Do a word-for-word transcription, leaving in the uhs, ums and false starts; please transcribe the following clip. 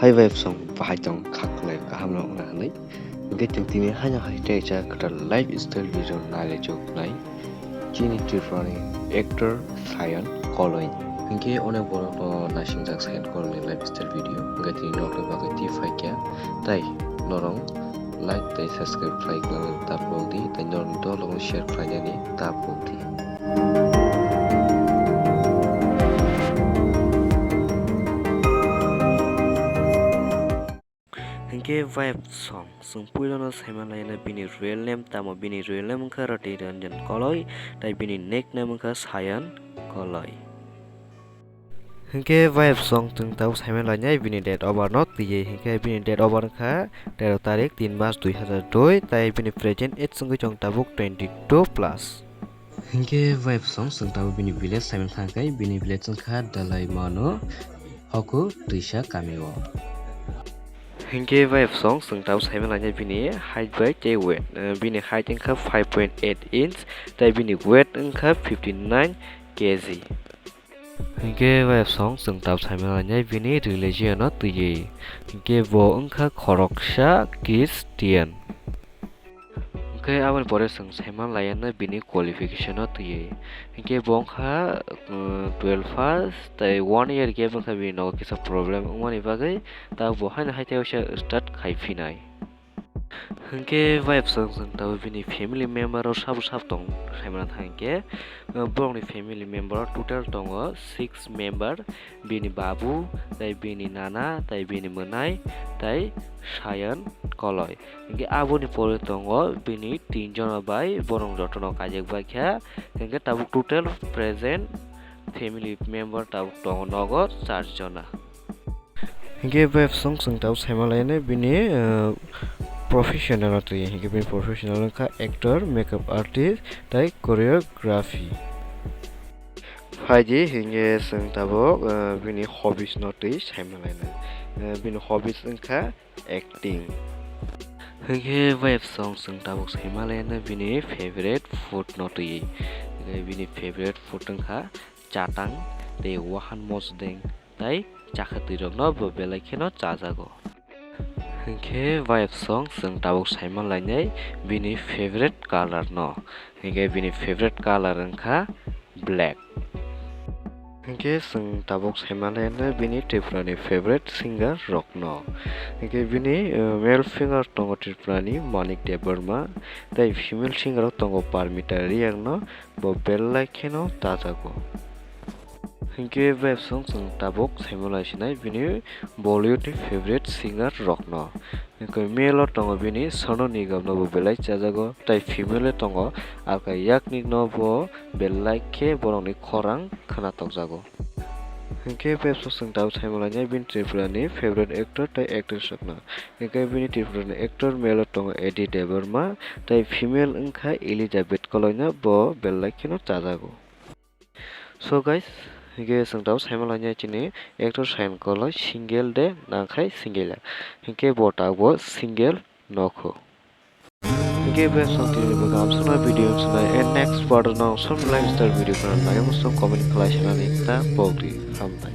Hai vibe song bahai tong kha kwlai kaham no wngna hwnwi. Hwnkhe chwng tini haino hai tei cha kwtal lifestyle video nai lai chuk nai. Chini Tripura ni actor Sayan Koloi. Hwnkhe onek borok no naisingjak Sayan Koloi ni lifestyle video. Hwnkhe tini nok ni bagwi twi phai kha. Tai norok like tei subscribe khlai nani ta pok di. Tai norok ni dolok no share khlai nani ta pok di. Hwnkhe vibe song, chwng puilano saiman laina bini real name tamo, bini real name wngkha Rati Ranjan Koloi, tai bini nickname wngkha Sayan Koloi. Hwnkhe vibe song chwng tabuk saiman lainai bini date of birth no twiwi, hwnkhe bini date of birth wngkha tero tarik tin mas dui hazar dui, tai bini present age wngwi chwng tabuk twenty two plus. Hwnkhe vibe song chwng tabuk bini village saiman thangkhe, bini village wngkha Dalaimano Hoku Twisa kami o. Hwnkhe vibe song chwng tabuk saiman lainai bini height bai tei weight. Eh, bini height wngkha five point eight inch, tai bini weight wngkha fifty nine K G. Hwnkhe vibe song chwng tabuk saiman lainai bini religion no twiwi. Hwnkhe bo wngkha khoroksa Christian. Hwnkhe aboni pore chwng saiman lainai bini qualification no twiwi. Hwnkhe bo wngkha, uh, twelve pass, tai one year gap wngkha bini nogo kisa problem wngmani bagwi, tabuk bo haino hai tei waisa start khai phinai. Hwnkhe vibe song chwng tabuk bini family member rok sabo sabo tong saimano thang khe, uh, borokni family member total tongo six member, bini babu, tai bini nana, tai bini mwnai, tai Sayan Koloi. Hwnkhe aboni pore tongo bini tin jona bai, borok jotono kaijak bai kha. Hwnkhe tabuk total present family member tabuk tongo nogo char jona. Hwnkhe vibe song chwng tabuk saiman lainai bini, uh, professional no twiwi, hwnkhe bini professional wngkha actor, makeup artist, tai choreography. Phaidi hwnkhe chwng tabuk, uh, bini hobbies no twi saiman lainai. Uh, bini hobbies wngkha acting. Hwnkhe vibe song chwng tabuk saiman lainai bini favorite food no twiwi. Hwnkhe bini favorite food wngkha chatang tei wahan mosdeng tai chakha twi rokno bo belai kheno chajago. Hwnkhe vibe song chwng tabuk saiman lainai bini favorite color no. Hwnkhe bini favorite color wngkha black. Hwnkhe chwng tabuk saiman lainai bini Tripura ni favorite singer rokno. Hwnkhe bini, uh, male singer tongo Tripura ni Manik Debbarma, tai female singer rok tongo Parmita Reang no, bo belai kheno chajago. Hwnkhe vibe song chwng tabuk saiman lai sinai bini Bollywood ni favorite singer rokno. Hwnkhe male o tongo bini Sonu Nigam no bo belai chajago, tai female o tongo Alka Yagnik no bo belai khe borokni khorang khwna tokjago. Hwnkhe vibe song chwng tabuk saiman lainai bini Tripura ni favorite actor tai actress rokno. Hwnkhe bini Tripura ni actor male o tongo A D Debbarma, tai female wngkha Elizabeth Koloi no bo belai kheno chajago. So guys, hwnkhe chwng tabuk saiman lainai chini actor Sayan Koloi single de nangkhai single ya. Hwnkhe bo tabuk bo single nokho. Hwnkhe be song tini bo gam sona video wngsinai and next part no som lifestyle video khna nai mo song comment khlai sinani ta pokdi hambai.